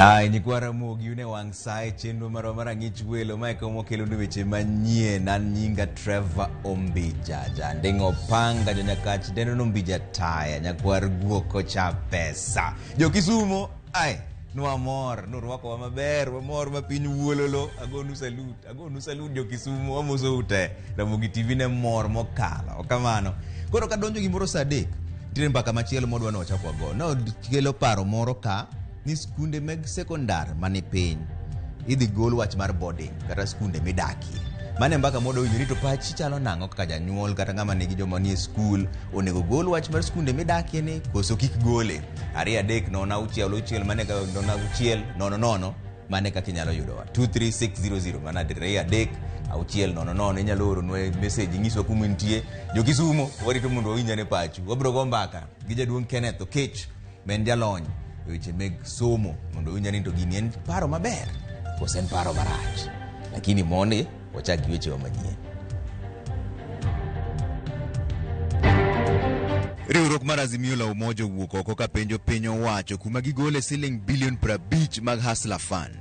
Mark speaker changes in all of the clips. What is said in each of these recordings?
Speaker 1: Ai, nyikwa Ramogi une wang' sa e chenro marwa mar ang'ich welo mae kama wakelonu weche manyien. An nyinga Trevor Ombija, janding'o panga, jonyakach dendo Ombija taya, nyakwar guok kocha pesa. Jo Kisumo, ai, nwamor, nurwakowa maber, wamor ma piny wuololo. Agonu salut, agonu salut jo Kisumo, wamosou te. Ramogi TV ne mor mokalo, kamano. Koro kadonjo gimoro saa 3, nitiere mbaka machielo modwa ni wachak wago. Nokelo paro moro ka ni skunde mag sekondar mani piny idhi gol wach mar boarding kata skunde midakie. Mano e mbaka modwa winjo ni to pachi chalo nang'o kaka janyuol kata ng'ama nigi joma nie skul onego gol wach mar skunde midakie ni koso kik gole. 2 3 0 6 6 mane ka 0 6 0 0 mane kaka inyalo yudowa 23600 mana 2 3 6 0 0 inyalo oronwa message inyiswa kuma intie. Jo Kisumo warito mondo wawinj ane pachu. Wabiro go mbaka gi jaduong' Kenneth Okech ma en jalony e weche meg somo mondo owinj ni to gini en paro maber koso en paro marach. Lakini mondi wachak gi wechewa manyien. Riwruok mar Azimio la Umoja owuok oko ka penjo piny owacho kuma gigole siling bilion 50 mag Hustler Fund.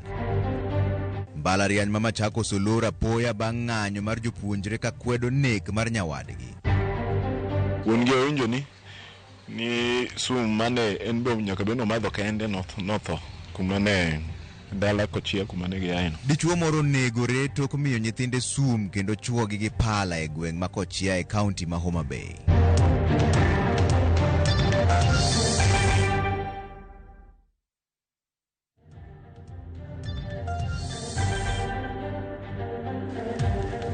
Speaker 1: Mbalariany ma Machakos olor apoya bang' ng'anyo mar jopuonjre ka kwedo nek mar nyawadgi.
Speaker 2: Wuon gi owinjo ni ni sum mane en be nyaka bed ni omadho kende notho kuma ne dala kochia kuma ne giaye no.
Speaker 1: Dichuo moro onegore tok miyo nyithinde sum kendo chuogi gi pala e gweng' ma Kochia e kaunti ma Homa Bay.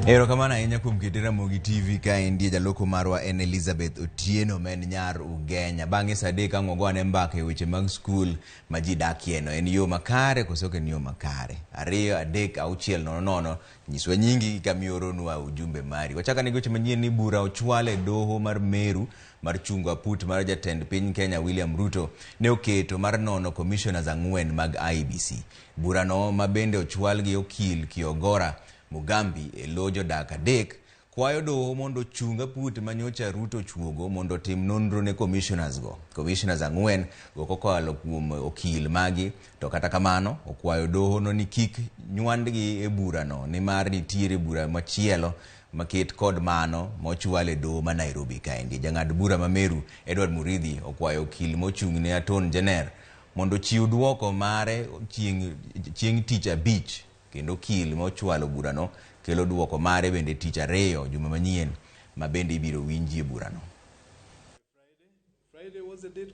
Speaker 1: Erokamano ahinya kuom kete Ramogi TV ka endie jaloko marwa en Elizabeth Otieno ma en nyar Ugenya. Bang'e saa 3 ang' wago ane mbaka e weche mag skul ma ji dakie no. En yo makare koso ok en yo makare? 2 3 6 0 0 nyiswa nyingi gi kama ioronwa ujumbe mari. Wachak ane gi weche manyien ni bura ochwal e doho mar Meru mar chungo aput mar jatend piny Kenya William Ruto ne oketo mar nono commissioners 4 mag IEBC. Burano ma bende ochwal gi okil Kiogora Mugambi e lo jodak 3 kwayo doho mondo ochung aput ma nyocha Ruto ochuogo mondo otim nonro ne commissioners go. Commissioners 4 go kokalo kuom okil magi to kata kamano okwayo doho no ni kik nywandgi e burano nimar nitiere bura machielo maket kod mano mochwal e doho ma Nairobi kaendi. Jang'ad bura ma Meru Edward Murithi okwayo okil mochung' ne Attorney General mondo ochiw duoko mare chieng' tich abich kendo okil mochwalo burano kelo duoko mare bende tich 2 juma manyien ma bende ibiro winjie burano.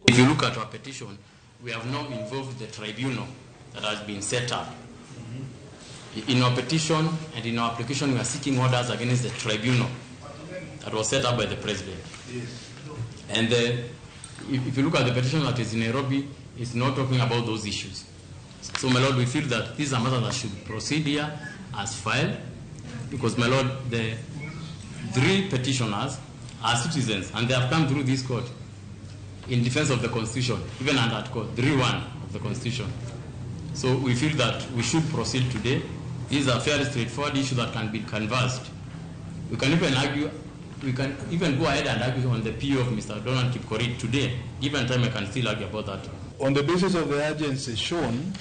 Speaker 3: If you look at our petition, we have now involved the tribunal that has been set up. In our petition and in our application, we are seeking orders against the tribunal that was set up by the president.
Speaker 4: Yes.
Speaker 3: And if you look at the petition that is in Nairobi, it's not talking about those issues. So, my lord, we feel that this is a matter that should proceed here as filed, because, my lord, the 3 petitioners are citizens and they have come through this court in defense of the Constitution, even under Article 3(1) of the Constitution. So we feel that we should proceed today. This is a fairly straightforward issue that can be canvassed. We can even argue, we can even go ahead and argue on the PO of Mr. Donald Kipkorir today. Given time, I can still argue about that.
Speaker 4: On the basis of the urgency shown,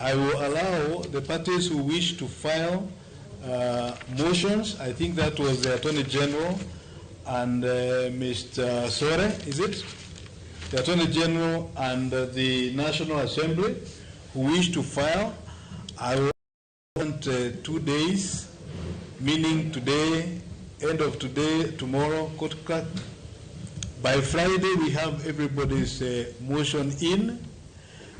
Speaker 4: I will allow the parties who wish to file motions. I think that was the Attorney General and Mr. Sore, is it? The Attorney General and the National Assembly who wish to file. I want 2 days, meaning today, end of today, tomorrow, court clerk. By Friday, we have everybody's motion in.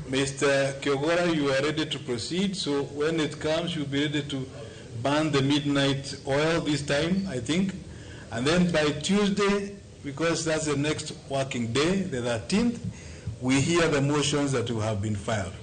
Speaker 4: Mr. Kiogora, you are ready to proceed, so when it comes, you'll be ready to burn the midnight oil this time, I think. And then by Tuesday, because that's the next working day, the 13th, we hear the motions that will have been filed.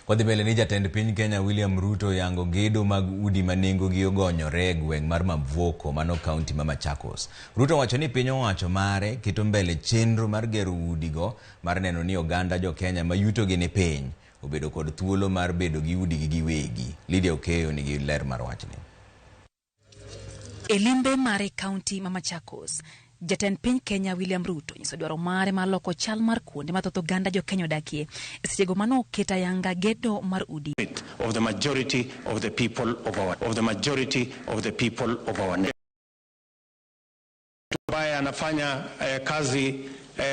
Speaker 1: Wadhi mbele ni jatend piny Kenya William Ruto yango gedo mag udi ma nengogi ogonyore e gweng' mar Mavoko mano kaunti ma Machakos. Ruto wacho ni piny owacho mare keto mbele chenro mar gero udigo mar neno ni oganda jo Kenya ma yutogi ni piny obedo kod thuolo mar bedo gi udigi giwegi. Lydia Okeyo nigi ler mar wachni.
Speaker 5: E limbe mare kaunti ma Machakos, Jatend piny Kenya William Ruto nyiso dwaro mare mar loko chal mar kuonde ma thoth oganda jo Kenya odakie e sechego mane oket ayanga gedo mar udi.
Speaker 6: Of the majority of the people of our, of the majority of the people of our nation. Ambaye anafanya kazi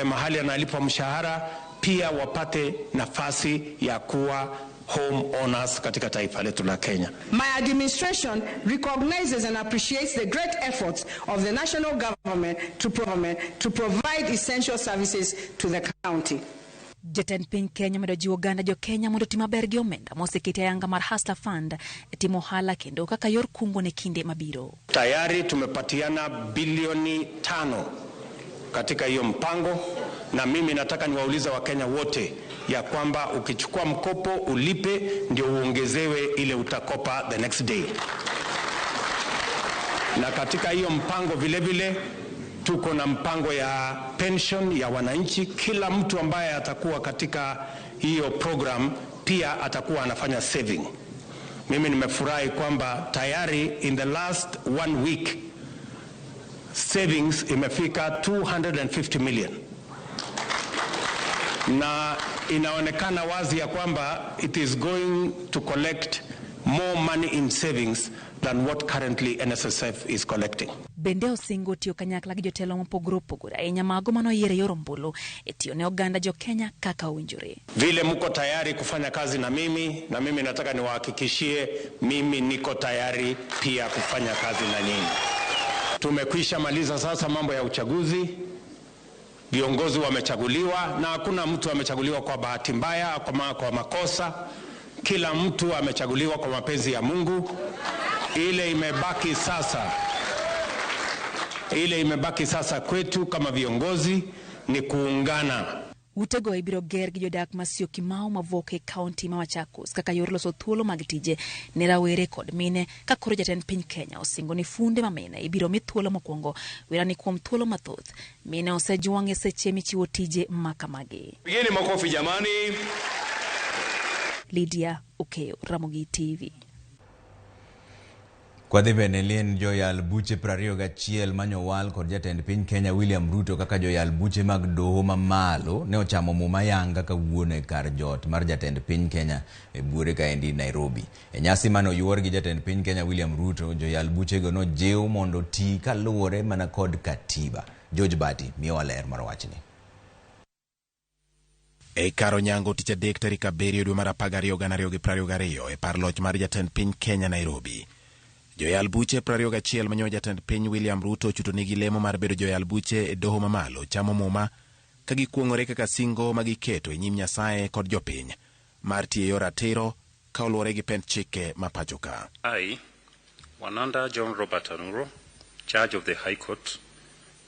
Speaker 6: mahali analipwa mshahara pia wapate nafasi ya kuwa home owners katika taifa letu la Kenya.
Speaker 7: My administration recognizes and appreciates the great efforts of the national government to provide essential services to the county.
Speaker 5: Jatend piny Kenya omedo jiwo oganda jo Kenya mondo oti maber gi omenda moseketi ayanga mar Hustler Fund e timo ohala kendo kaka yor kungo ne kinde mabiro.
Speaker 6: Tayari tumepatiana bilioni 5 katika hiyo mpango, na mimi nataka niwaulize Wakenya wote ya kwamba ukichukua mkopo ulipe ndio uongezewe ile utakopa the next day. Na katika hiyo mpango vile vile tuko na mpango ya pension ya wananchi. Kila mtu ambaye atakuwa katika hiyo program pia atakuwa anafanya saving. Mimi nimefurahi kwamba tayari in the last 1 week savings imefika 250 million. Na inaonekana wazi ya kwamba it is going to collect more money in savings than what currently NSSF is collecting.
Speaker 5: Bende osingo tiyo kanyakla gi jotelo mopogore opogore ahinya mago manoyier e yor ombulu e tiyo ne oganda jo Kenya kaka owinjore.
Speaker 6: Vile mko tayari kufanya kazi na mimi nataka niwahakikishie mimi niko tayari pia kufanya kazi na nyinyi. Tumekwisha maliza sasa mambo ya uchaguzi. Viongozi wamechaguliwa na hakuna mtu amechaguliwa kwa bahati mbaya, kwa makosa. Kila mtu amechaguliwa kwa mapenzi ya Mungu. Ile imebaki sasa kwetu kama viongozi ni kuungana.
Speaker 5: Utego ibiro ger gi jodak ma Syokimau mawuok e kaunti ma Machakos kaka yor loso thuolo mag tije ne rawere kod mine ka koro jatend piny Kenya osingo ni funde ma mine ibiro mi thuolo mokwongo wera ni kuom thuolo mathoth mine osejwang' e seche michiwo tije makamagi.
Speaker 8: Pigeni makofi jamani.
Speaker 5: Lydia Okeyo, Ramogi TV.
Speaker 1: Kwadhi bende lien joyal buche 21 manyowal kod jatend piny Kenya William Ruto kaka joyal buche mag doho mamalo ne ochamo muma yanga kawuono e kar jot mar jatend piny Kenya e buore kaendi Nairobi. E nyasi mane oyuor gi jatend piny Kenya William Ruto, joyal buchego nojiw mondo ti kaluwore mana kod katiba. George Bati miyowa ler mar wachni.
Speaker 9: E kar onyango tich adek tarik 7 dwe mar 12 2022 e par loch mar jatend piny Kenya Nairobi. Joyal buche 21 manyo jatend piny William Ruto ochuto nigi lemo mar bedo joyal buche e doho mamalo chamo muma ka gikuong'ore kaka singo magiketo e nyim Nyasaye kod jopiny mar tiyo e yor ratiro ka oluwore gi pend chike ma pacho ka.
Speaker 10: I, Wananda John Robert Anuro, Judge of the High Court,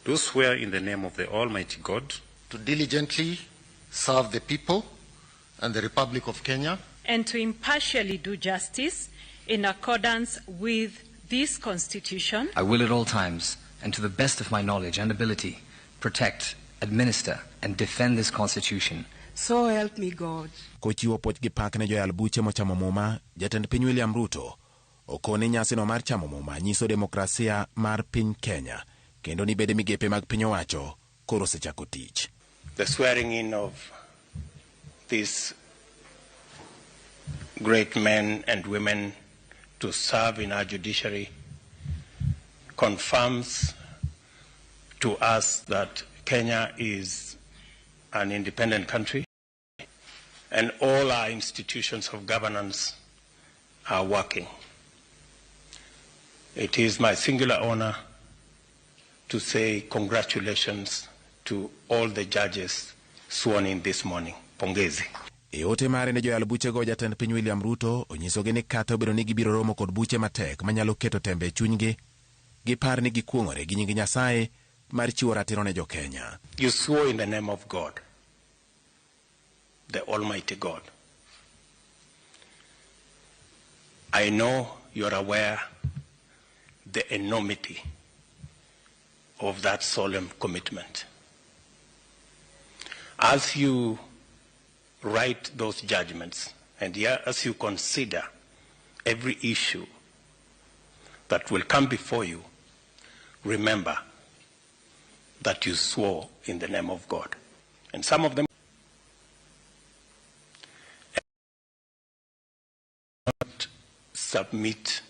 Speaker 10: do swear in the name of the Almighty God
Speaker 11: to diligently serve the people and the Republic of Kenya,
Speaker 12: and to impartially do justice in accordance with this Constitution.
Speaker 13: I will at all times, and to the best of my knowledge and ability, protect, administer, and defend this Constitution.
Speaker 7: So help me God.
Speaker 9: Kochiwo puoch gi pak ne joyal buche mochamo muma, jatend piny William Ruto okone nyasino mar chamo muma nyiso demokrasia mar piny Kenya kendo ni bede migepe mag piny owacho koro osechako tich.
Speaker 6: The swearing in of these great men and women to serve in our judiciary confirms to us that Kenya is an independent country and all our institutions of governance are working. It is my singular honor to say congratulations to all the judges sworn in this morning. Pongezi.
Speaker 9: E ote mare ne joyal buchego, jatend piny William Ruto onyisogi ni kata obedo ni gibiro romo kod buche matek manyalo keto tembe e chunygi, gipar ni gikuong'ore gi nying Nyasaye mar chiwo ratiro ne jo-Kenya.
Speaker 6: You swore in the name of God, the Almighty God. I know you're aware the enormity of that solemn commitment. As you write those judgments and as you consider every issue that will come before you, remember that you swore in the name of God. And some of them not submit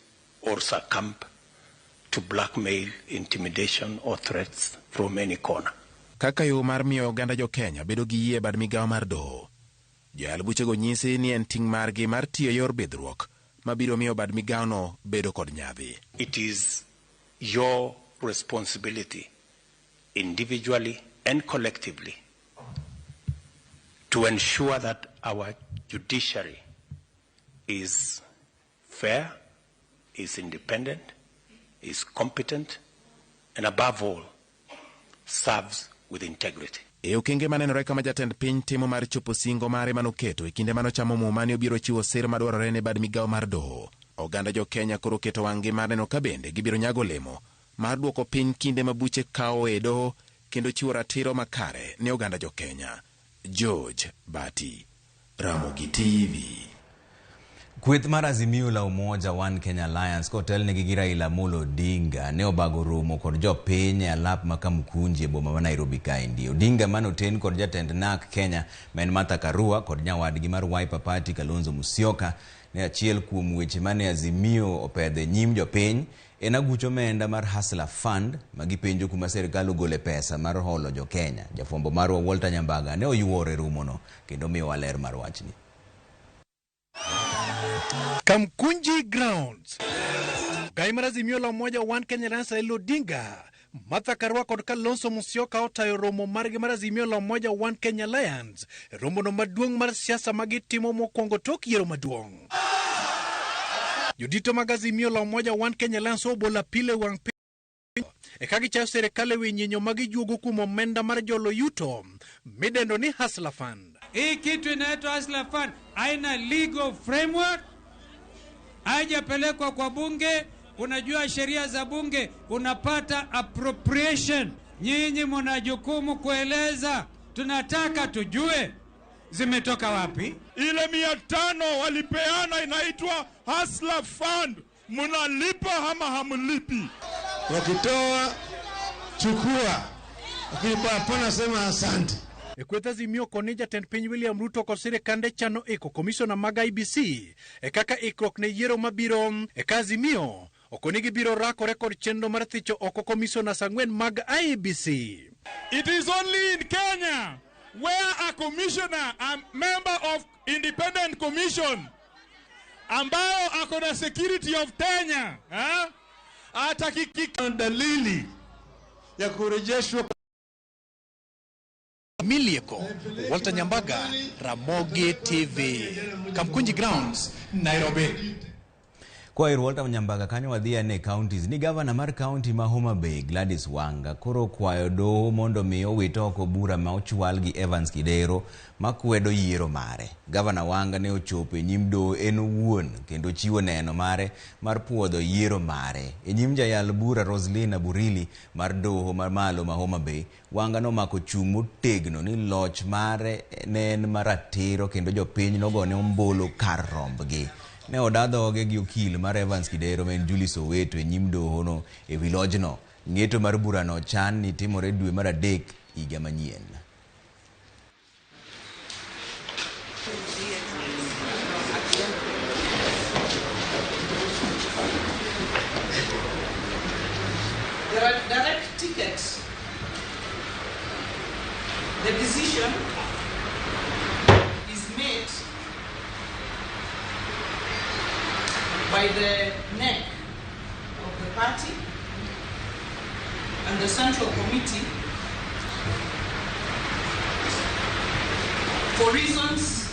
Speaker 6: or succumb to blackmail, intimidation, or threats from any corner.
Speaker 9: Kaka yo mar miyo oganda jo Kenya bedo gi yie e bad migawo mar doho. Joyal buchego nyisi ni en ting' margi mar tiyo e yor bidhruok mabiro miyo bad migawono bedo kod nyadhi.
Speaker 6: It is your responsibility, individually and collectively, to ensure that our judiciary is fair, is independent, is competent, and above all, serves with integrity.
Speaker 9: E okenge manenore kama jatend piny timo mar chopo singo mare manoketo e kinde manochamo muma ni obiro chiwo sir madwarore ne bad migawo mar doho. Oganda jo Kenya koro oketo wang'gi mar neno ka bende gibiro nyago olemo mar duoko piny kinde ma buche kawo e doho kendo chiwo ratiro makare ne oganda jo Kenya. George Bati, Ramogi TV.
Speaker 1: Kweth mar Azimio la Umoja One Kenya Alliance kotelnegi gi Raila Amolo Odinga ne obago romo kod jopiny e alap ma Kamukunji e boma ma Nairobi kaendi. Odinga mane oten kod jatend NARC Kenya ma en Martha Karua kod nyawadgi mar Wiper Party Kalonzo Musyoka ne achiel kuom weche mane Azimio opedho e nyim jopiny en aguch omenda mar Hustler Fund ma gipenjo kuma sirkal ogole pesa mar holo jo Kenya. Jafwambo marwa Walter Nyambaga ne oyuoro e romono kendo miyowa ler mar wachni.
Speaker 8: Kamkunji Grounds. Gai mar Azimio la Umoja One Kenya Alliance Raila Odinga, Martha Karua kod Kalonzo Musyoka otayo romo margi mar Azimio la Umoja One Kenya Alliance. Romono maduong' mar siasa ma gitimo mokwongo tok yiero maduong'. Jodito mag Azimio la Umoja One Kenya Alliance obolo apil e wang' piny e ka gichayo sirikal e wi nyinyo ma gijuogo kuom omenda mar jolo yuto midendo ni Hustler Fund.
Speaker 14: Hii kitu inaitwa Hustler Fund haina legal framework, haijapelekwa kwa bunge. Unajua sheria za bunge, unapata appropriation. Nyinyi mna jukumu kueleza, tunataka tujue zimetoka wapi.
Speaker 15: Ile 500 walipeana inaitwa Hustler Fund, mnalipa ama hamlipi?
Speaker 16: Wakitoa chukua, lakini hapana sema asante.
Speaker 8: E kweth Azimio koni jatend piny William Ruto kod sirikande chano iko komishona mag IEBC e kaka ikruok ne yiero mabiro. E ka Azimio okoni gibiro rakore kod chenro mar thicho oko komishonas 4 mag IEBC.
Speaker 15: It is only in Kenya where a commissioner, a member of independent commission ambayo ako na security of tenure, atakikika
Speaker 16: dalili ya kurejeshwa.
Speaker 8: Milieko, Walter Nyambaga, Ramogi TV, Kamkunji Grounds, Nairobi.
Speaker 1: Kwa ir Walter Nyambaga kanyo wadhi ane counties ni gavana mar county ma Homa Bay Gladys Wanga koro kwayo doho mondo mi owit oko bura ma ochwal gi Evans Kidero makwedo yiero mare. Gavana Wanga ne ochopo e nyim doho en owuon kendo chiwo neno mare mar puodho yiero mare. E nyim jayal bura Roslyn Aburili mar doho mar malo ma Homa Bay, Wanga nomako chung' motegno ni loch mare ne en maratiro kendo jopiny nogone ombulu kar rombgi. Ne oda dhoge gi okil mar Evans Kidero ma en Julie Soweto e nyim dohono e wi lojno. Ng'eto mar burano chan ni timore dwe mar 3 higa manyien.
Speaker 7: The direct ticket, the decision is made by the neck of the party and the Central Committee for reasons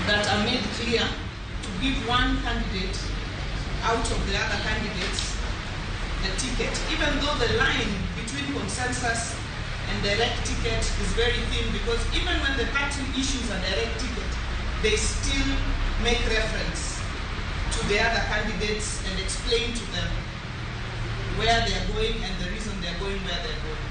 Speaker 7: that are made clear to give one candidate out of the other candidates the ticket, even though the line between consensus and direct ticket is very thin, because even when the party issues a direct ticket, they still make reference to the other candidates and explain to them where they are going and the reason they are going where they are going.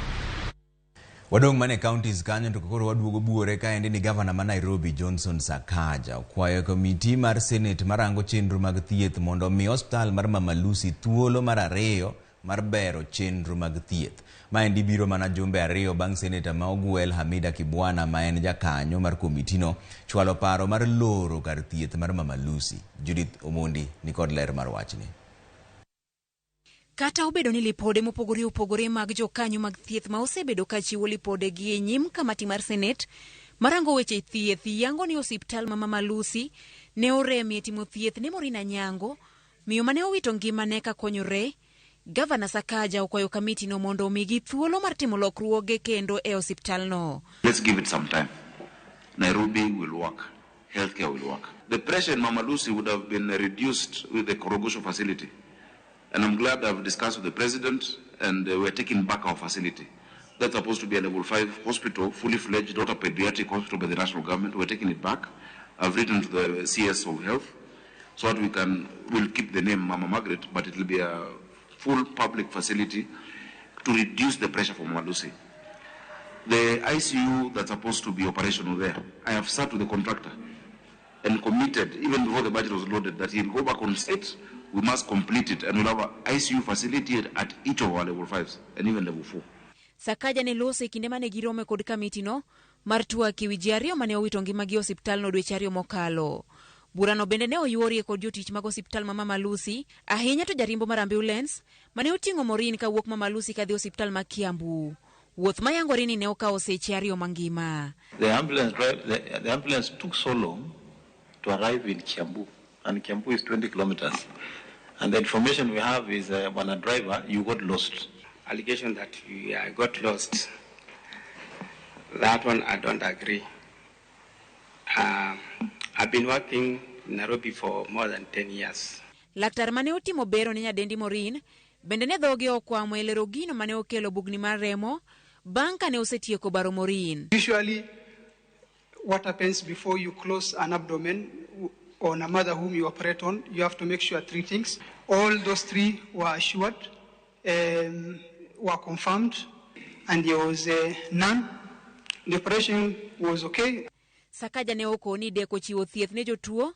Speaker 1: Wadong' mane counties kanyo to koro waduogo buore kaendi ni gavana ma Nairobi Johnson Sakaja okwayo komiti mar Senate marango chenro mag thieth mondo omi osiptal mar Mama Lucy thuolo mar 2 mar bero chenro mag thieth. Maendi biro mana jumbe ariyo bang' seneta ma ogwel Hamida Kibwana ma en jakanyo mar komitino chwalo paro mar loro kar thieth mar Mama Lucy. Judith Omondi nikod ler mar wachni.
Speaker 17: Kata obedo ni lipode mopogore opogore mag jokanyo mag thieth ma osebedo ka chiwo lipodegi e nyim kamati mar Senet marango weche thieth yango ni osiptal ma Mama Lucy ne oremie timo thieth ne Maureen Anyango, miyo mane owito ngimane ka konyore, Gavana Sakaja okwayo kamitino mondo omigi thuolo mar timo lokruoge kendo e osiptalno.
Speaker 18: Let's give it some time. Nairobi will work. Healthcare will work. The pressure in Mama Lucy would have been reduced with the Korogocho facility. And I'm glad I've discussed with the president, and we're taking back our facility. That's supposed to be a level 5 hospital, fully fledged, not a pediatric hospital by the national government. We're taking it back. I've written to the CS of Health so that we'll keep the name Mama Margaret, but it will be a full public facility to reduce the pressure for Mama Lucy. The ICU that's supposed to be operational there, I have sat with the contractor and committed, even before the budget was loaded, that he'll go back on site. We must complete it, and we'll have an ICU facility at each of our level 5s and even level 4.
Speaker 17: Sakaja ne loso e kinde mane girome kod kamitino mar twak ewi ji ariyo mane owito ngimagi e osiptalno dweche ariyo mokalo. Burano bende ne oyuorie kod jotich mag osiptal ma Mama Lucy, ahinya to jarimbo mar ambulance mane oting'o Maureen kawuok Mama Lucy kadhi osiptal ma Kiambu. Wuoth mayangore ni ne okawo seche ariyo mangima.
Speaker 19: The ambulance drive, the ambulance took so long to arrive in Kiambu, and Kiambu is 20 kilometers. And the information we have is, when a driver, you got lost.
Speaker 20: Allegation that we got lost, that one I don't agree. I've been working in Nairobi for more than 10 years.
Speaker 17: Laktar mane otimo bero ne nyadendi Maureen bende ne dhoge okwamo e lero gino mane okelo bugni mar remo bang' kane osetieko baro Maureen.
Speaker 21: Usually, what happens before you close an abdomen on a mother whom you operate on, you have to make sure three things. All those three were assured, were confirmed, and there was none. The operation was okay.
Speaker 17: Sakaja ne okoni deko chiwo thieth ne jotuo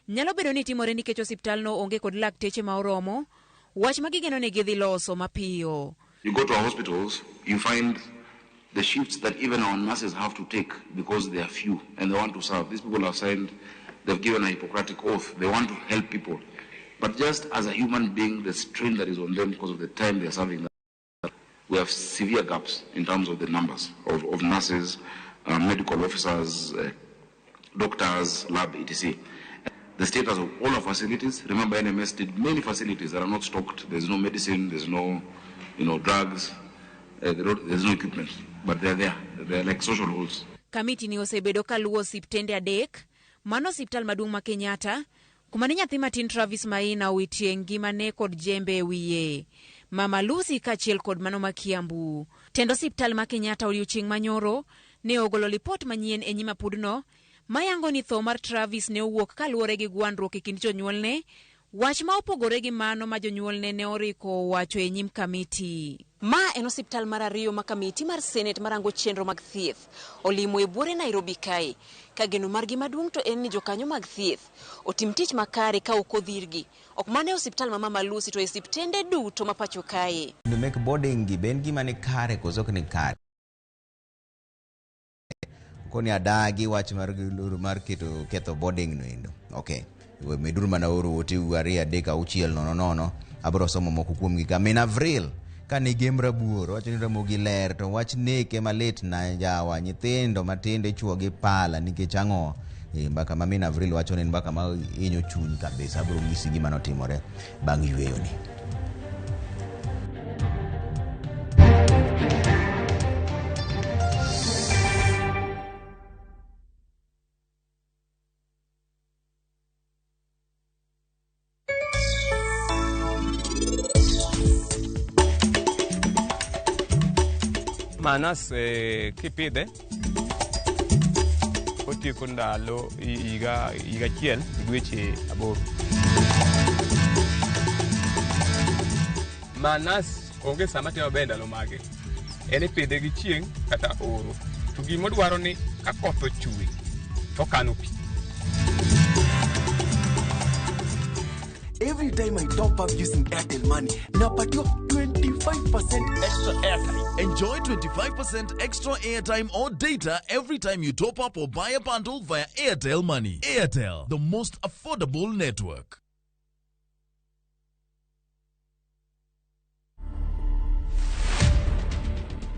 Speaker 17: nyalo bedo ni timore nikech osiptalno onge kod lakteche ma oromo, wach ma gigeno ni gidhi loso mapiyo.
Speaker 18: You go to our hospitals, you find the shifts that even our nurses have to take because they are few and they want to serve. These people have signed, they've given a Hippocratic oath. They want to help people. But just as a human being, the strain that is on them because of the time they are serving, we have severe gaps in terms of the numbers of nurses, medical officers, doctors, lab, etc. The status of all our facilities, remember NMS did many facilities that are not stocked. There's no medicine, there's no, drugs, there's no equipment, but they're there. They're like social halls.
Speaker 17: Kamiti ni osebedo kaluwo osiptende adek, mano osiptal maduong' ma Kenyatta, kuma ne nyathi matin Travis Maina owitie ngimane kod jembe e wiye. Mama Lucy kaachiel kod mano ma Kiambu. Tend osiptal ma Kenyatta odiochieng' manyoro ne ogolo lipot manyien e nyim apudno mayango ni tho mar Travis ne owuok kaluwore gi gwandruok e kind jonyuolne, wach ma opogore gi mano ma jonyuolne ne oriko wacho e nyim kamiti. Ma en osiptal mar ariyo ma kamiti mar Senet marango chenro mag thieth olimo e buore Nairobi kae, ka geno margi maduong' to en ni jokanyo mag thieth otim tich makare ka ok odhirgi, ok mana e osiptal ma Mama Lucy to e osiptende duto ma pacho kae.
Speaker 1: Mek boarding gi be en gima ni kare koso ok ni kare? Koni adagi wach mar keto ketho boarding no endo. Okay. Meduru mana oro ote u 2 3 6 0 0. Abiro somo moko kuom gi ka. Min Avril kane gem rabuor wacho ni Ramogi ler to wach neke malit na jawa nyithindo matindo ichuo gi pala nikech ang'o? Mbaka ma Min Avril wacho ni mbaka ma hinyo chuny kabisa. Abiro nyisi gima notimore bang' yweyo ni.
Speaker 22: Manas kipidhe otieko ndalo higa achiel gi dweche 8. Manas onge sama timo maber ndalo mage. En ipidhe gi chieng' kata oro. To gimodwaro ni ka koth ochwe to okano pi.
Speaker 2: Every time I top up using Airtel Money, napatiwa 25% extra airtime.
Speaker 3: Enjoy 25% extra airtime or data every time you top up or buy a bundle via Airtel Money. Airtel, the most affordable network.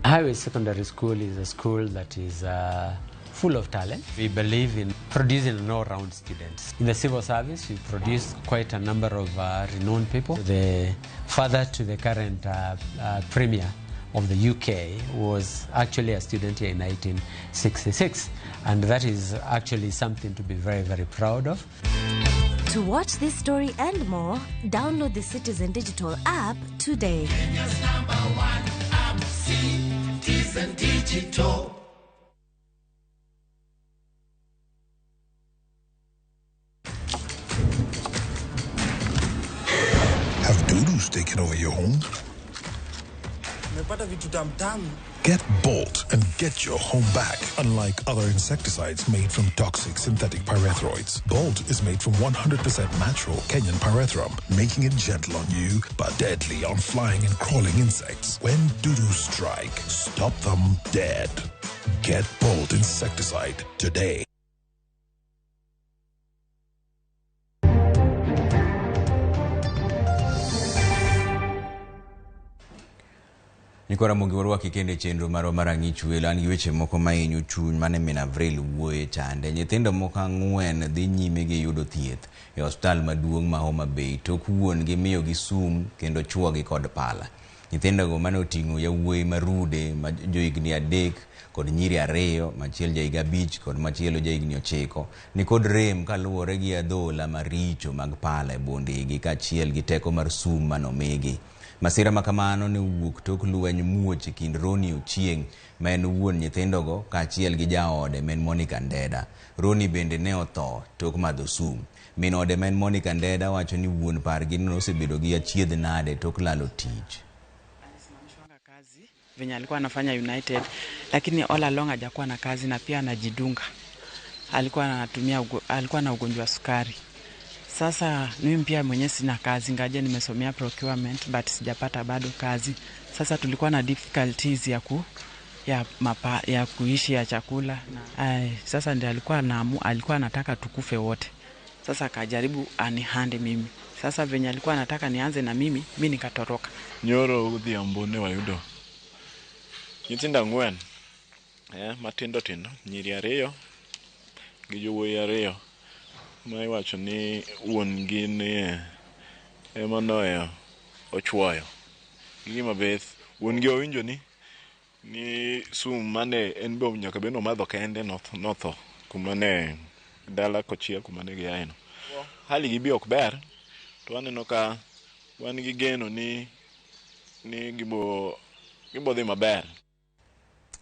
Speaker 23: Highway Secondary School is a school that is full of talent. We believe in producing an all-round students. In the civil service, we produce quite a number of renowned people. The father to the current premier of the UK was actually a student here in 1966, and that is actually something to be very, very proud of.
Speaker 24: To watch this story and more, download the Citizen Digital app today.
Speaker 25: Kenya's number one app, Citizen Digital.
Speaker 26: Have dudus taken over your home?
Speaker 27: Nimepata vitu tamu tamu.
Speaker 26: Get Bolt and get your home back. Unlike other insecticides made from toxic synthetic pyrethroids, Bolt is made from 100% natural Kenyan pyrethrum, making it gentle on you but deadly on flying and crawling insects. When dudus strike, stop them dead. Get Bolt insecticide today.
Speaker 1: Nikora Ramogi warwaki kendo e chenro marwa mar Ang'ich Welo. An gi weche moko mahinyo chuny mane min Avril wuoye chande. Nyithindo moko ang'wen dhi nyime gi yudo thieth e osiptal maduong' ma Homa Bay tok wuon gi miyogi sum kendo chuogi kod pala. Nyithindogo mane oting'o yawuoyi marude ma johigni 3 kod nyiri 2, machiel jahiga 5 kod machielo jahigni 9 nikod rem kaluwore gi adhola maricho mag pala e bondegi kaachiel gi teko mar sum manomigi. Masira makamano ne owuok tok lweny muoch e kind Ronnie Ochieng' ma en wuon nyithindogo kaachiel gi jaode ma en Monica Ndeda. Ronnie bende ne otho tok madho sum. Min ode ma en Monica Ndeda wacho ni wuon pargi nosebedo gi achiedh nade tok lalo tich.
Speaker 28: Venye alikuwa anafanya United, lakini all along hajakuwa na kazi na pia anajidunga. Alikuwa na ugonjwa wa sukari. Sasa mimi pia mwenyewe sina kazi, ngaje nimesomea procurement but sijapata bado kazi. Sasa tulikuwa na difficulties ya kuishi, ya chakula. Sasa ndiye alikuwa anataka tukufe wote. Sasa akajaribu anihande mimi. Sasa venye alikuwa anataka nianze na mimi, mimi nikatoroka.
Speaker 29: Nyoro odhiambo ne wayudo nyithindo 4 matindo tindo, nyiri 2 gi jowuoyi 2 ma iwacho ni wuon gi ni ema noyo ochwoyo. Gima beth wuon gi owinjo ni sum mane en be nyaka bed ni omadho kende notho kuma ne dala kochiel kuma ne giaye no. Hali gi bi ok ber, to waneno ka wan gi geno ni gibo dhi maber.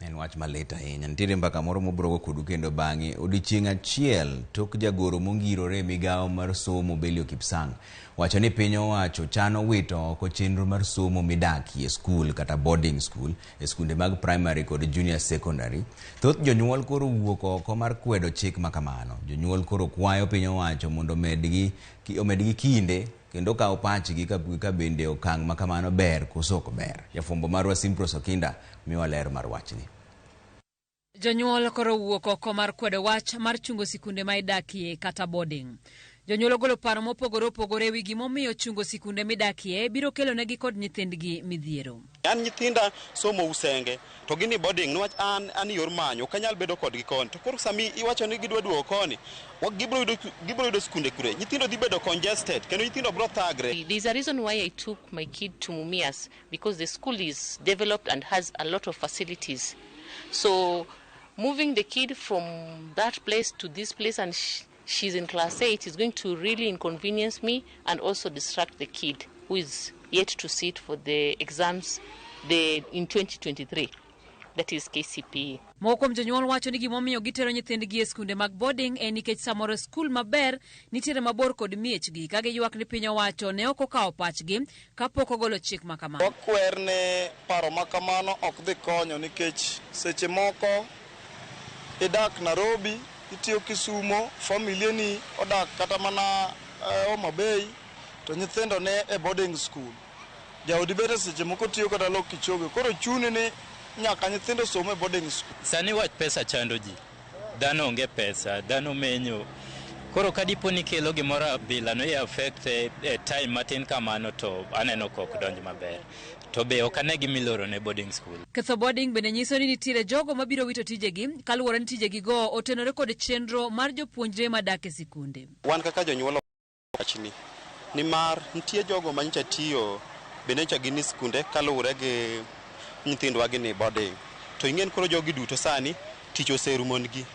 Speaker 1: En wach malit ahinya. Nitiere mbaka moro mobiro kodu kendo bang'e odiechieng' achiel tok jagoro mongirore e migawo mar somo Belio Kipsang wacho ni piny owacho chano wito oko chenro mar somo midakie skul kata boarding school e skunde mag primary kod junior secondary. Thoth jonyuol koro wuok oko mar kwedo chik makamano. Jonyuol koro kwayo piny owacho mondo omedgi kinde kendo kawo pachgi ka bende okang' makamano ber koso ok ber. Jafwambo marwa Simpros Okinda miwa ler mar wachni.
Speaker 30: Jonyuol koro wuok oko mar kwedo wach mar chungo sikunde ma idakie kata boarding. Jonyuol ogolo paro mopogore opogore ewi gimomiyo chungo sikunde midakie biro kelonegi kod nyithindgi midhiero.
Speaker 31: An nyithinda somo Usenge to gini boarding niwach an yor manyo ok anyal bedo kodgi koni. To koro sami iwacho ni gidwa duogo koni, gibiro yudo sikunde kure? Nyithindo dhi bedo congested kendo nyithindo biro thagre.
Speaker 32: There's a reason why I took my kid to Mumias, because the school is developed and has a lot of facilities. So moving the kid from that place to this place, and she's in class 8, is going to really inconvenience me and also distract the kid who is yet to sit for the exams in 2023, that is KCPE.
Speaker 30: Moko kuom jonyuol wacho ni gimomiyo gitero nyithindgi e skunde mag boarding en nikech samoro skul maber nitiere mabor kod miechgi, ka giywak ni piny owacho ne ok okawo pachgi kapok ogolo chik makamano.
Speaker 33: Wakwer ni paro makamano ok dhi konyo nikech seche moko idak Nairobi, itiyo Kisumo, familia ni odak kata mana Homa Bay, to nyithindo ne e boarding school. Jaodi bende seche moko tiyo kata lok kichoge, koro chuni ni nyaka nyithindo som e boarding school.
Speaker 4: Sani wach pesa chando ji. Dhano onge pesa, dhano menyo. Koro ka dipo ni kelo gimoro abila no i affect e time matin kamano to aneno ka ok donj maber. To be ok ane gimiloro ne boarding school.
Speaker 30: Ketho boarding bende nyiso ni nitiere jogo mabiro wito tijegi kaluwore ni tijegigo otenore kod chenro mar jopuonjre madak e sikunde.
Speaker 31: Wan kaka jonyuol wachni nimar nitie jogo ma nyocha tiyo bende nyocha gin e skunde kaluwore gi nyithindwa gin boarding to ing'en koro jogi duto sani tich oserumonigi.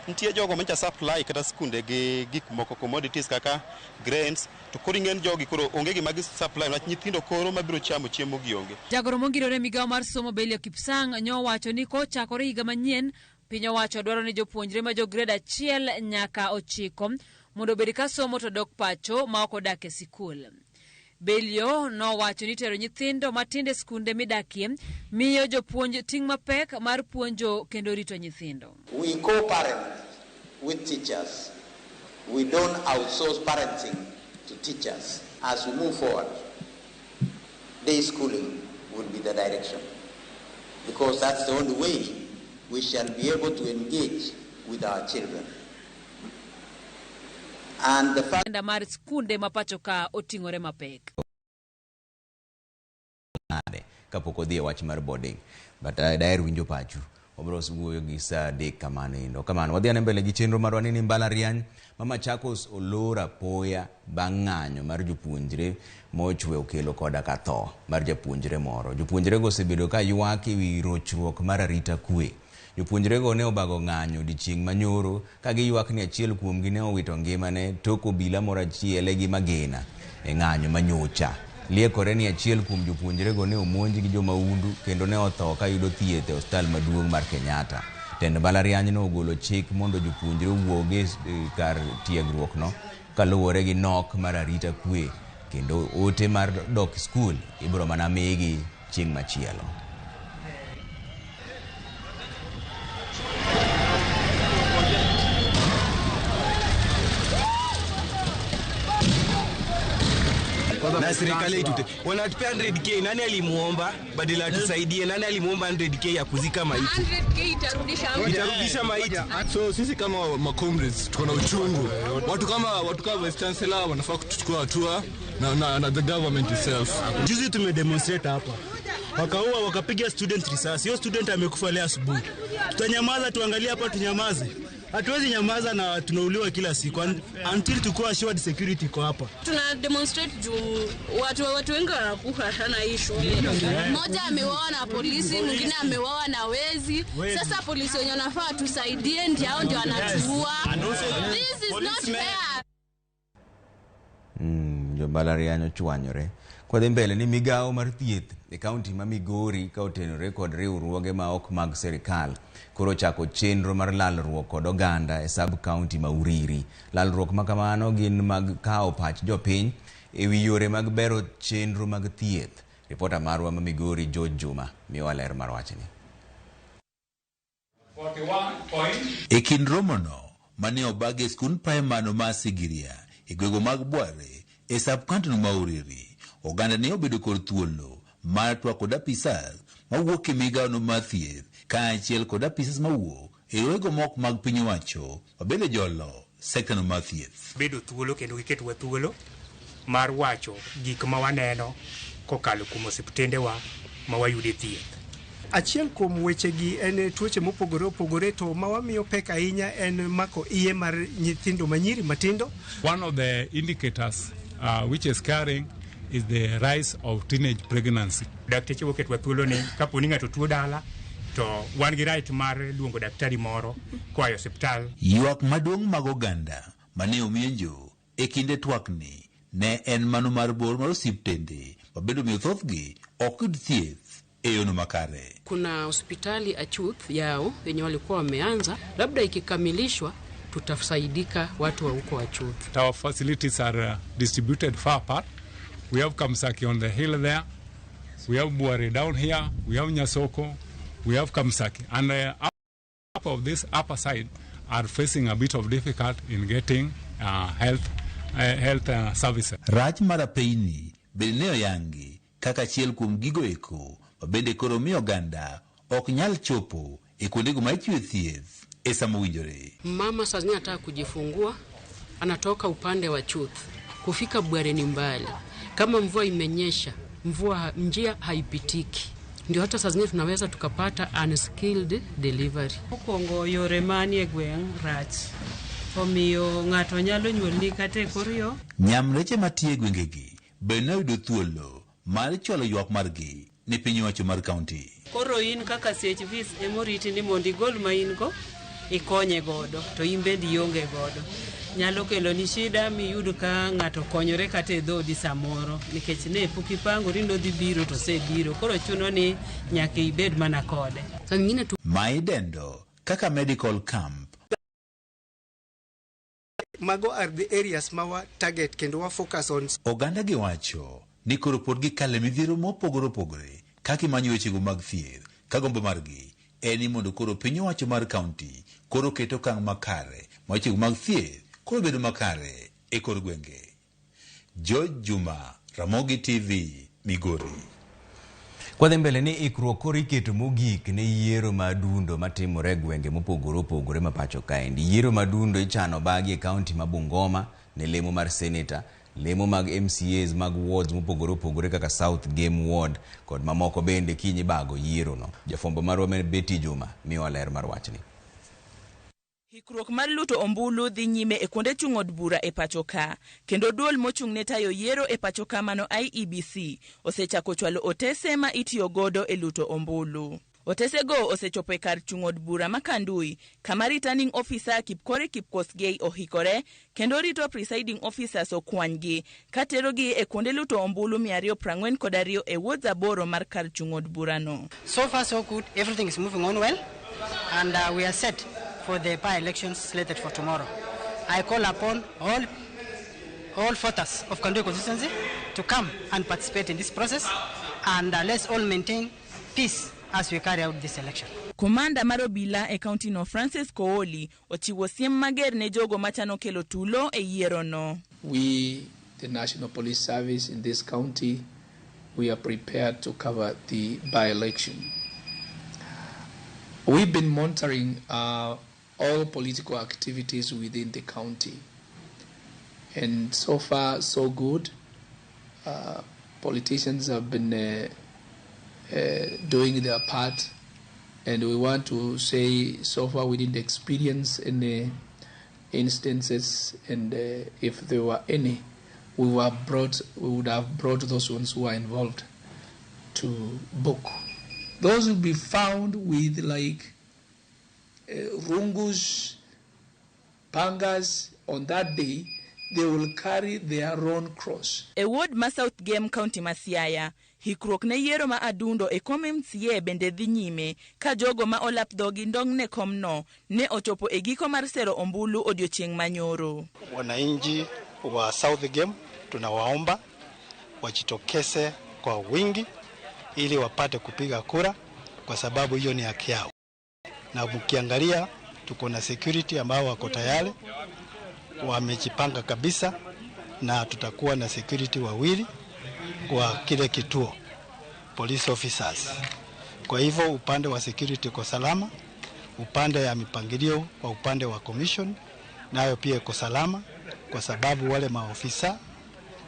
Speaker 31: Nitie jogo manyocha supply kata skunde gi gik moko commodities kaka grains to koro ing'en jogi koro onge gima gi supply niwach nyithindo koro mabiro chamo chiemo gi onge.
Speaker 30: Jagoro mongirore e migawo mar somo Belio Kipsang nyowacho ni kochakore higa manyien piny owacho dwaro ni jopuonjre ma jo grade 1 nyaka 9 mondo obed ka somo to dok pacho ma ok odak e sikul. Belio nowacho ni tero nyithindo matindo e skunde midakie miyo jopuonj ting' mapek mar puonjo kendo rito nyithindo.
Speaker 5: We co-parent with teachers. We don't outsource parenting to teachers. As we move forward, day schooling will be the direction, because that's the only way we shall be able to engage with our children. And the fact
Speaker 30: mar skunde ma pacho ka oting'ore mapek.
Speaker 1: Nade kapok odhi e wach mar boarding, but daher winjo pachu. Wabiro wuoyo gi saa 3 kamano endo. Kamano wadhi ane mbele gi chenro marwa ni mbalariany ma Machakos olor apoya bang' ng'anyo mar jopuonjre mochwe okelo koda ka tho mar japuonjre moro. Jopuonjrego osebedo ka ywak ewi rochruok mar arita kwe. Jopuonjrego ne obago ng'anyo odiechieng' manyoro ka giywak ni achiel kuomgi ne owito ngimane tok obila moro achiel gi magina e ng'anyo manyocha. Liekore ni achiel kuom jopuonjrego ne omonj gi jomahundu kendo ne otho ka yudo thieth e osiptal maduong' mar Kenyatta. Tend mbalariany no ogolo chik mondo jopuonjre owuog e kar tiegruok no kaluwore gi nok mar arita kwe, kendo ote mar dok skul ibiro mana migi chieng' machielo.
Speaker 6: Na serikali itute wanatupea 100k. Nani alimuomba badala atusaidie? Nani alimuomba 100k ya kuzika maiti?
Speaker 8: 100k itarudisha
Speaker 6: maiti.
Speaker 9: So sisi kama ma comrades tuko na uchungu. Watu kama Vice Chancellor wanafaa kuchukua hatua na the government itself.
Speaker 10: Juzi tumedemonstrate hapa, wakaua wakapiga student risasi. Hiyo student amekufa leo asubuhi. Tutanyamaza tuangalie hapa, tunyamaze? Hatuwezi nyamaza na tunauliwa kila siku until tukuwa assured security kwa hapa.
Speaker 8: Tuna demonstrate juu watu wengi wanakufa sana hii shule. Mmoja ameuawa na polisi, mwingine ameuawa na wezi. Sasa polisi wenye wanafaa tusaidie ndio hao ndio wanatuua. This is not fair.
Speaker 1: Jo mbalariany ochwanyore. Kwadhi mbele ni migawo mar thieth e kaunti ma Migori ka otenore kod riwruoge ma ok mag sirikal koro chako chenro mar lalruok kod oganda e sub county ma Uriri. Lalruok ma kamano gin mag kawo pach jopiny ewi yore mag bero chenro mag thieth. Ripota marwa ma Migori George Juma miyowa ler mar wachni.
Speaker 11: E kind romono mane obagi e skund praimar ma Sigiria e gwenge mag Bware e sub county ma Uriri, oganda ne obedo kod thuolo mar twak kod apisas mawuok e migawono mar thieth kaachiel kod apisas mawuok e riwruoge moko mag piny owacho mabende jolo sekta no mar thieth.
Speaker 12: Bedo thuolo kendo giketwa thuolo mar wacho gik ma waneno kokalo kuom osiptendewa ma wayude thieth.
Speaker 13: Achiel kuom wechegi en tuoche mopogore opogore, to ma wamiyo pek ahinya en mako iye mar nyithindo manyiri matindo.
Speaker 14: One of the indicators which is carrying is the rise of teenage pregnancy.
Speaker 12: Dakteche oketwa thuolo ni kapo ni ng'ato tuo dala to wan gi right mar luongo daktari moro koa e osiptal.
Speaker 11: Ywak maduong' mag oganda mane omienjo e kinde twakni ne en mano mar bor mar osiptende mabende omiyo thothgi ok yud thieth e yono makare.
Speaker 15: Kuna hospitali Achuth yao yenye walikuwa wameanza, labda ikikamilishwa tutasaidika watu wa huko Achuth.
Speaker 14: Our facilities are distributed far apart. We have Kamsaki on the hill there, we have Bware down here, we have Nyasoko, we have Kamsaki. And up of this upper side are facing a bit of difficult in getting health health services.
Speaker 11: Rach mar apeyni bende ne oyangi kaka achiel kuom gigo eko ma bende koro miyo oganda ok nyal chopo e kuondego ma ichiwe thieth e sama owinjore.
Speaker 15: Mama saa zingine anataka kujifungua, anatoka upande wa Chuth, kufika Bware ni mbali. Kama mvua imenyesha, mvua njia haipitiki, ndio hata saa zingine tunaweza tukapata unskilled delivery.
Speaker 2: Mokwongo yore manie gweng' rach omiyo ng'ato nyalo nyuolni kata e kor yo.
Speaker 11: Nyamreche matiyo e gwengegi bende ne oyudo thuolo mar chwalo ywak margi ne piny owacho mar kaunti.
Speaker 2: Koro in kaka CHVs emoriti ni mondo igol ma in go ikonye godo to in bende ionge godo. Nyalo kelo ni shida miyud ka ng'ato konyore kata e dhoodi samoro nikech ne pok ipangori nodhi biro to osebiro koro chuno ni nyaka ibed mana kode.
Speaker 15: Saa zingine tu
Speaker 11: Ma idendo kaka medical camp.
Speaker 13: Mago are the areas ma wa target kendo wa focus on.
Speaker 11: Oganda gi wacho ni koro pod gikale midhiero mopogore opogore kaka imanyo wechego mag thieth ka gombo margi en ni mondo koro piny owacho mar kaunti koro ket okang' makare ma wechego mag thieth koro bedo makare e kor gwenge. George Juma, Ramogi TV, Migori.
Speaker 1: Kwadhi mbele ni ikruok koro iketo mogik ne yiero madundo matimore e gwenge mopogore opogore ma pacho kaendi. Yiero madundo ichano bagi e kaunti ma Bungoma ne lemo mar seneta, lemo mag MCAs mag wards mopogore opogore kaka South Game Ward kod mamoko bende kiny ibago yiero no. Jafwambo marwa Betty Juma miyowa ler mar wachni.
Speaker 3: Hikruok mar luto ombulu dhi nyime e kuonde chung' od bura e pacho ka, kendo duol mochung' ne tayo yiero e pacho ka mano IEBC osechako chwalo otese ma itiyo godo e luto ombulu. Otesego osechopo e kar chung' od bura ma Kandui, kama returning officer Kipkorir Kipkosgei ohikore kendo rito presiding officers okwanygi katerogi e kuonde luto ombulu 242 e wards 8 mar kar chung' od burano.
Speaker 7: So far so good, everything is moving on well and we are set for the by-elections slated for tomorrow. I call upon all voters of Kandui constituency to come and participate in this process and let's all maintain peace as we carry out this election.
Speaker 3: Komanda mar obila e kaunti no Francis Kooli ochiwo siem mager ne jogo machano kelo tulo e yiero no.
Speaker 16: We, the National Police Service in this county, we are prepared to cover the by-election. We've been monitoring all political activities within the county, and so far so good. Politicians have been doing their part, and we want to say so far we didn't experience any instances, and if there were any, we would have brought those ones who are involved to book. Those will be found with like rungus, pangas. On that day, they will carry their own cross.
Speaker 3: E ward ma South Game County ma Siaya, hikruok ne yiero ma adundo e kom MCA bende dhi nyime ka jogo ma olap dhogi ndong' ne komno ne ochopo e giko mar sero ombulu odiochieng' manyoro.
Speaker 17: Wananchi wa South Game tunawaomba wajitokeze kwa wingi ili wapate kupiga kura, kwa sababu hiyo ni haki yao. Na mkiangalia tuko na security ambao wako tayari, wamejipanga kabisa, na tutakuwa na security wawili kwa kile kituo, police officers. Kwa hivyo upande wa security uko salama, upande ya mipangilio kwa upande wa commission nayo pia iko salama, kwa sababu wale maofisa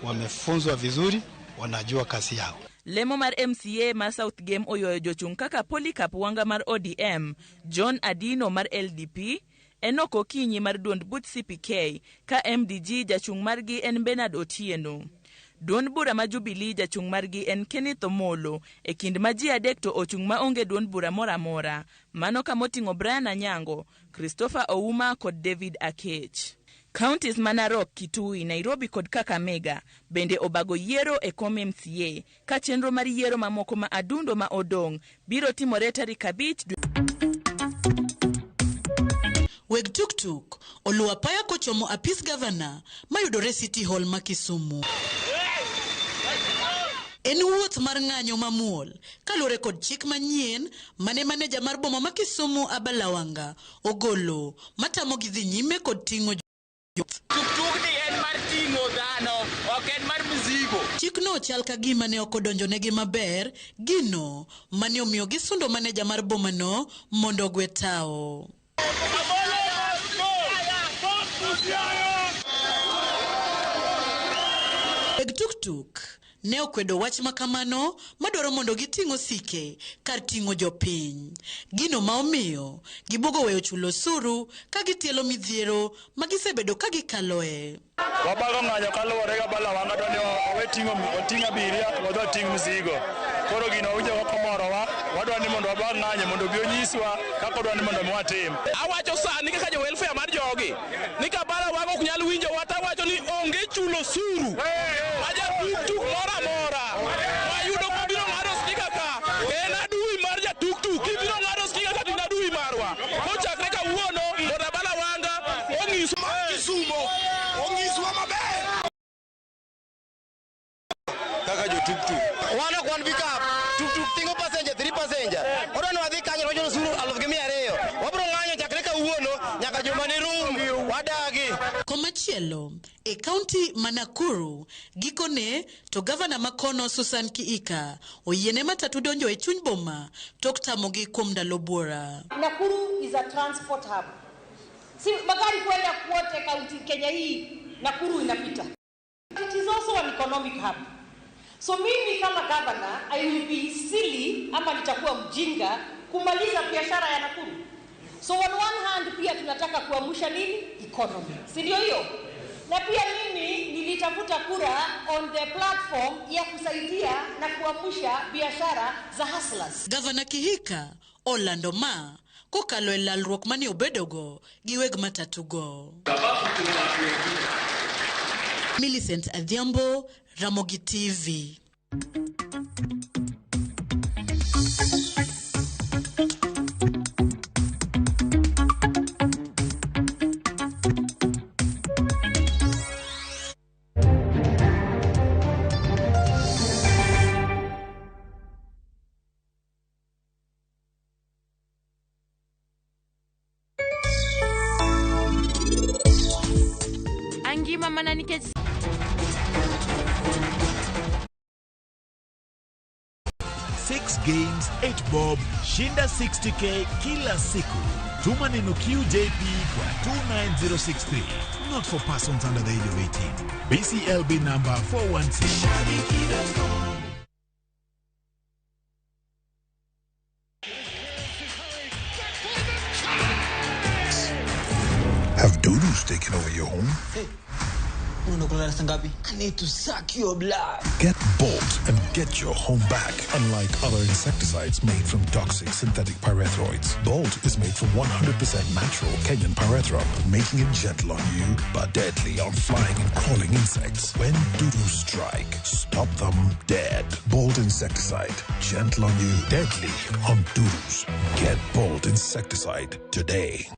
Speaker 17: wamefunzwa vizuri, wanajua kazi yao.
Speaker 3: Lemo mar MCA mar South Game oywayo jochung' kaka Polycarp Wanga mar ODM, John Adino mar LDP, Enoch Okinyi mar duond buch CPK, ka MDG jachung' margi en Bernard Otieno. Duond bura ma Jubilee jachung' margi en Kenneth Omolo, e kind ma ji adek to ochung' maonge duond bura moro amora, mano kamoting'o Brian Anyango, Christopher Ouma kod David Akech. Counties ma Narok, Kitui, Nairobi kod Kakamega bende obago yiero e kom MCA, ka chenro mar yiero mamoko ma adundo ma odong' biro timore tarik 5
Speaker 18: Weg tuktuk oluwo apaya kochomo apis gavana mayudore City Hall ma Kisumu. En wuoth mar ng'anyo mamuol kaluwore kod chik manyien mane maneja mar boma ma Kisumu Abalawanga ogolo matamogi dhi nyime kod ting'o
Speaker 19: Tuktuk ni en mar ting'o dhano, ok en mar mzigo.
Speaker 18: Chikno chal ka gima ne ok odonjonegi maber, gino mane omiyo gisundo maneja mar bomano mondo ogwe tao. Weg tuktuk ne okwedo wach ma kamano madwaro mondo giting' osike kar ting'o jopiny. Gino ma omiyo gibugo weyo chulo osuru ka gitielo midhiero ma gisebedo ka gikaloe.
Speaker 20: Wabago ng'anyo kaluwore gi Abala Wanga dwa ni owe ting'o oting' abiria to wadhi wating' mzigo. Koro gino wawinjo kaka omorowa, wadwa ni mondo wabag ng'anyo mondo obi onyiswa kaka odwa ni mondo mi watim.
Speaker 19: Awacho sani kaka jo welfare mar jogi ni ka Abala Wanga ok nyal winjowa to awacho ni onge chulo osuru ma ja tuktuk moro amora wayudo kobiro ng'ado stika ka en adui mar ja tuktuk kibiro ng'ado stika ka to in adui marwa kochakre kawuono mondo Abala Wanga onyiswa
Speaker 21: Kisumo onyiswa maber
Speaker 6: kaka jo tuktuk.
Speaker 22: Wan ok wan pickup, tuktuk ting'o passenger 3 passenger. Odwa ni wadhi kanyo wachulo osuru 2,200. Wabiro ng'anyo chakre kawuono nyaka juma ni rum, wadagi.
Speaker 18: Komachielo, e kaunti ma Nakuru, gikone to gavana ma kono Susan Kihika oyiene matatu donjo e chuny boma tok tamogi kuom ndalo buora.
Speaker 23: Nakuru is a transport hub. Si magari kwenda kwote kaunti Kenya hii, Nakuru inapita. It is also an economic hub. So mimi kama governor, I will be silly ama nitakuwa mjinga kumaliza biashara ya Nakuru. So on one hand pia tunataka kuamsha nini? Economy. Si ndio hiyo? Na pia mimi nilitafuta kura on the platform ya kusaidia na kuamsha biashara za hustlers.
Speaker 18: Gavana Kihika olando ma kokalo e lalruok mane obedogo gi weg matatugo. Millicent Adhiambo, Ramogi TV.
Speaker 3: Angima mana nikech
Speaker 24: 6 games 8 bob, shinda 60k kila siku. Tuma neno QJP kwa 29063. Not for persons under the age of 18. BCLB number 416.
Speaker 25: Have dudus taken over your home?
Speaker 26: Hey, unakula rasta ngapi? I need to suck your blood.
Speaker 25: Get Bolt and get your home back. Unlike other insecticides made from toxic synthetic pyrethroids, Bolt is made from 100% natural Kenyan pyrethrum, making it gentle on you but deadly on flying and crawling insects. When dudus strike, stop them dead. Bolt insecticide, gentle on you, deadly on dudus. Get Bolt insecticide today.